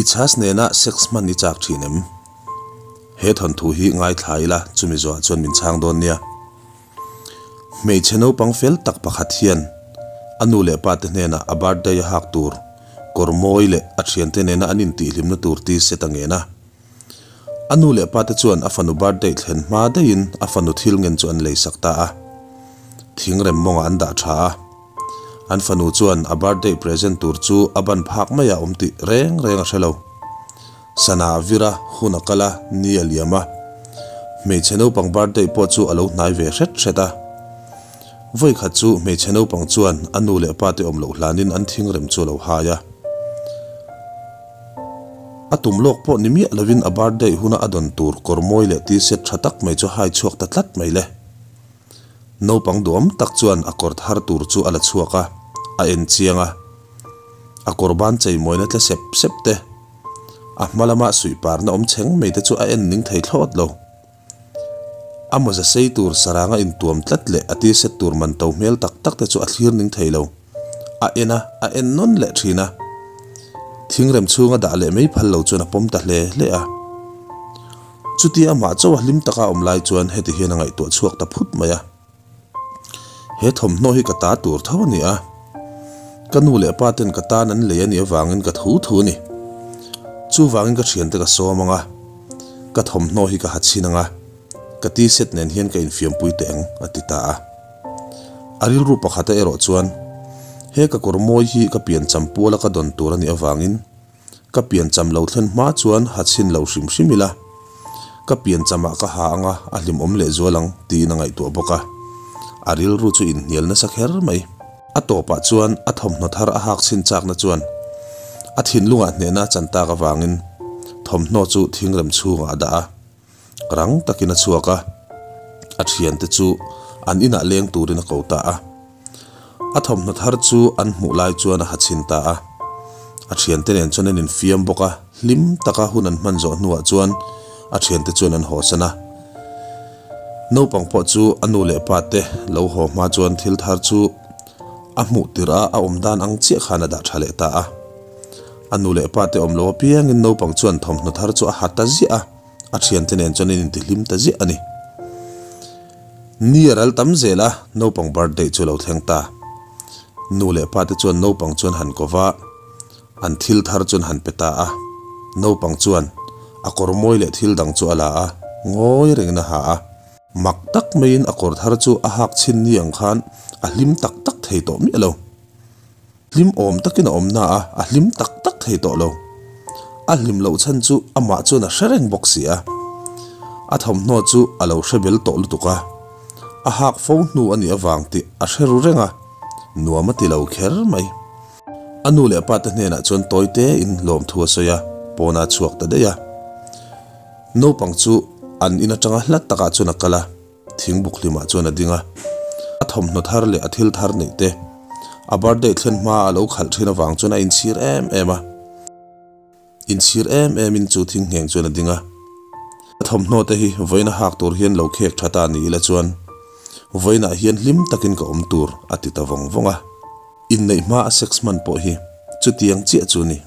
I chhas nena sex hman i chak thin em? He thawnthu hi ngaithla ila chumi zawhah chuan min chhang dawn nia. Hmeichhe naupang fel tak pakhat hian a nu leh pa te hnenah a birthday a hak tur kawr mawi leh a thiante nena an intihhlimna tur ti set a ngen a. A nu leh pa te chuan a fanu birthday thlen hma daihin a fanu thil ngen chu an leisak ta a. Thingrem mawngah an dah tha a. An fanu chuan a birthday present tur chu a ban phak mai a awm tih reng reng a hre lo. Sana a vir a, hun a kal a, ni a liam a. Hmeichhe naupang birthday pawh chu a lo hnai ve hret hret a. Vawikhat chu hmeichhe naupang chuan a nu leh pa te awm loh hlanin an thingrem chu a lo hai a. A tum lawk pawh ni miah lovin a birthday huna a dawn tur kawr mawi leh t-shirt tha tak mai chu hai chhuak ta tlat mai le. Naupang duhawm tak chuan a kawr thar tur chu a la chhuak a, a en chiang a. A kawr ban chei mawina tle sep sep te, a hma lama suih parna awm chheng mai te chu a en ning thei thlawt lo. A mawza sei tur saranga intuam tlat leh a t-shirt tur man to hmel tak tak te chu a thlir ning thei lo. A en a, a en nawn leh thin a. Thingrem chhunga dah leh mai phal lo chuan a pawm ta hle hle a. Chutia amah chaw a hlim taka awm lai chuan heti hian a ngaihtuah chhuak ta phut mai a. He thawmhnaw hi ka ta tur tho a ni a. Ka nu leh pa ten ka tan an lei a nih avangin ka thu thu a ni. Chuvangin ka thiante ka sawm ang a, ka thawmhnaw hi ka ha chhin ang a, ka t-shirt nen hian ka infiampui teh ang, a ti ta a. A rilru pakhata erawh chuan, He ka kawr mawi hi ka piancham puala ka dawn tur a nih avangin ka piancham lo thlen hma chuan ha chhin lo hrim hrim ila, ka pianchamah ka ha anga a hlimawm lehzual ang tiin a ngaihtuah bawk a. A rilru chu inhnial nasa kher mai. A tawpah chuan a thawmhnaw thar a hak chhin chakna chuan a thinlungah hnehna a chan tak avangin thawmhnaw chu thingrem chhungah a dah a. Rang takin a chhuak a, a thiante chu an inah leng turin a ko ta a. A thawmhnaw thar chu an hmuh lai chuan a ha chhin ta a. A thiante nen chuan an infiam bawk a, hlim taka hun an hman zawh hnuah chuan a thiante chuan an hawsan a. Naupang pawh chu a nu leh pa te lo haw hma chuan thil thar chu a hmuh tirh a, a awm dan ang chiah khan a dah tha leh ta a. A nu leh pa te awm lo apiangin naupang chuan thawmhnaw thar chu a ha ta ziah a, a thiante nen chuan an intihlim ta ziah a ni. Ni a ral tam zel a, naupang birthday chu a lo thleng ta. Nu leh pa te chuan naupang chuan han ko va, an thil thar chuan han pe ta a. Naupang chuan a kawr mawi leh thil dang chu a la a, ngawi rengin a ha a. Mak tak maiin a kawr thar chu a hak chhin ni ang khan a hlim tak tak thei tawh miah lo. Hlim awm takin a awm na a, a hlim tak tak thei tawh lo. A hlim loh chhan chu amah chuan a hre reng bawk si a. A thawmhnaw chu a lo hre bel tawh lutuk a, a hak fo hnu a nih avang tih a hre ru reng a, nuam a ti lo kher mai. A nu leh a pate hnenah chuan tawi tein lawmthu a sawi a, pawnah a chhuak ta daih a. Naupang chu an in atanga hla takah chuan a kal a. Thingbuk hlimah chuan a ding a, a thawmhnaw thar leh a thil thar neih te a birthday thlen hma a lo khalh thin avang chuan a inchhir em em a. Inchhir em em in chu thing ngheng chuan a ding a, a thawmhnaw te hi vawiin a hak tur hian lo khek tha ta ni ila chuan vawiinah hian hlim takin ka awm tur a ti ta vawng vawng a. Inneih hma a sex hman pawh hi chutiang chiah chu a ni.